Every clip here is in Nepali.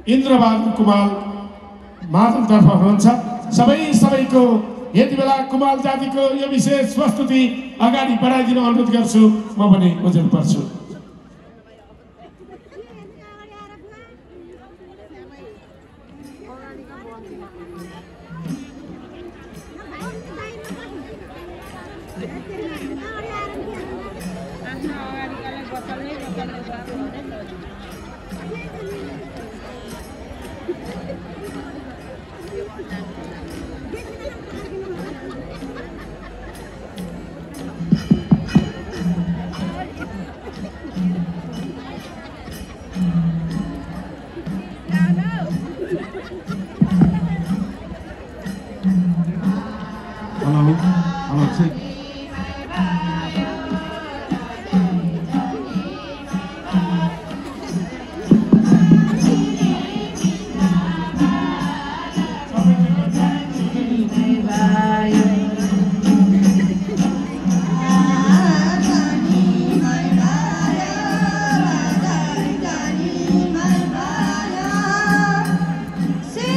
इन्द्रबहादुर कुमाल मादलतर्फ हुनुहुन्छ। सबैको यति बेला कुमाल जातिको यो विशेष प्रस्तुति अगाडि बढाइदिन अनुरोध गर्छु। म पनि उजेल पर्छु। Say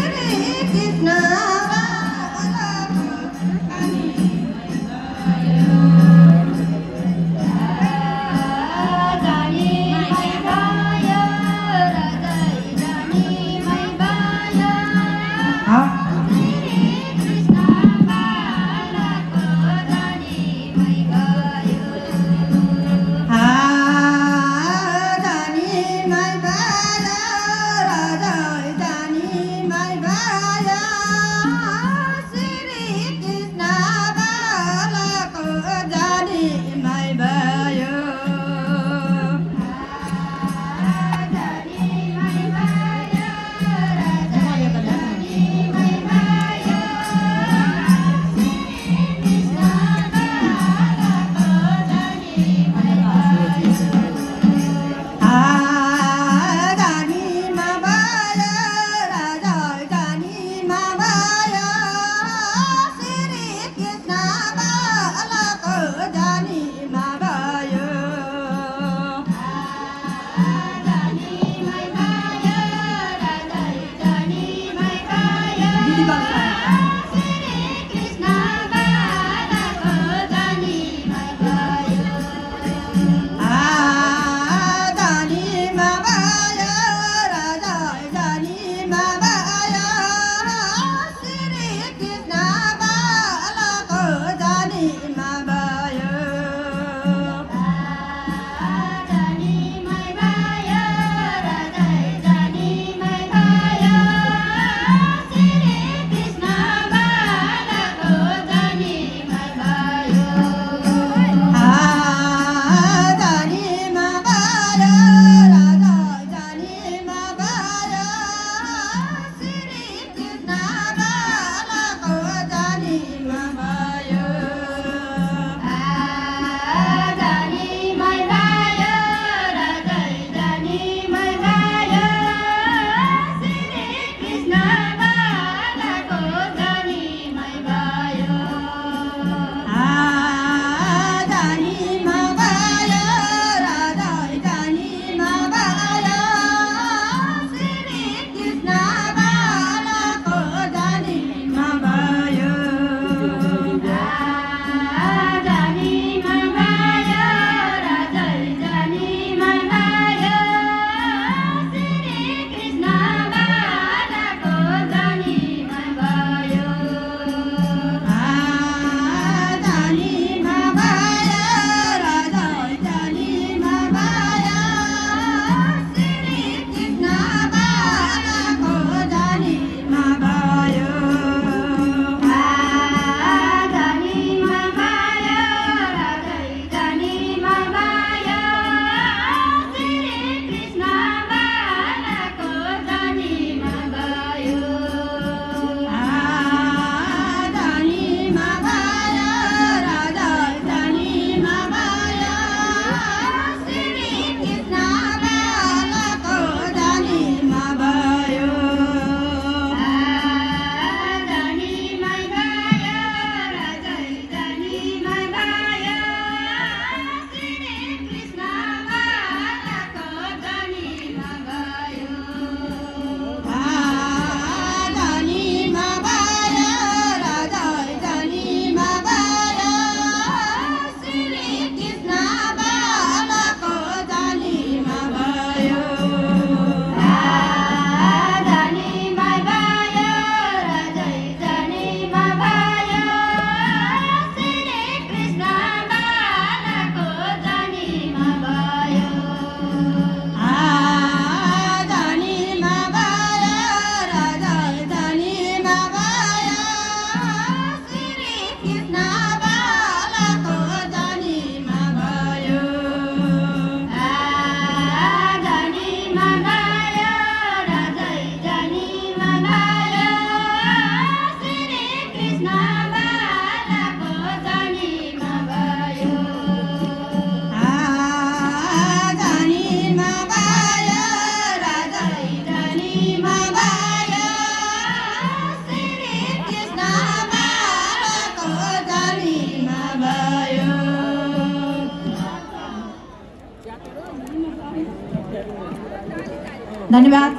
धन्यवाद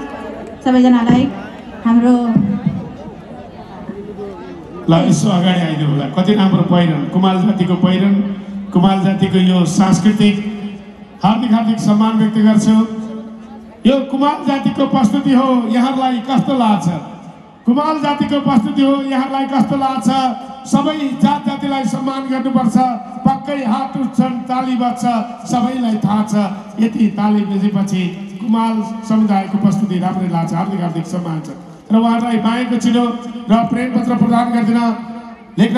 सबैजनालाई। हाम्रो ल यसो अगाडि आइदिनु होला। कति राम्रो पहिरन, कुमाल जातिको पहिरन, कुमाल जातिको यो सांस्कृतिक हार्दिक हार्दिक सम्मान व्यक्त गर्छु। यो कुमाल जातिको प्रस्तुति हो, यहाँहरूलाई कस्तो लाग्छ? कुमाल जातिको प्रस्तुति हो, यहाँहरूलाई कस्तो लाग्छ? सबै जात जातिलाई सम्मान गर्नुपर्छ। पक्कै हात उठ्छन्, ताली बज्छ, सबैलाई थाहा छ। यति ताली बजेपछि कुमाल समुदायको प्रस्तुति राम्रै लाग्छ। हार्दिक हार्दिक सम्मान छ र उहाँहरूलाई मायाको चिनो र प्रेम पत्र प्रदान गरिदिन लेख्न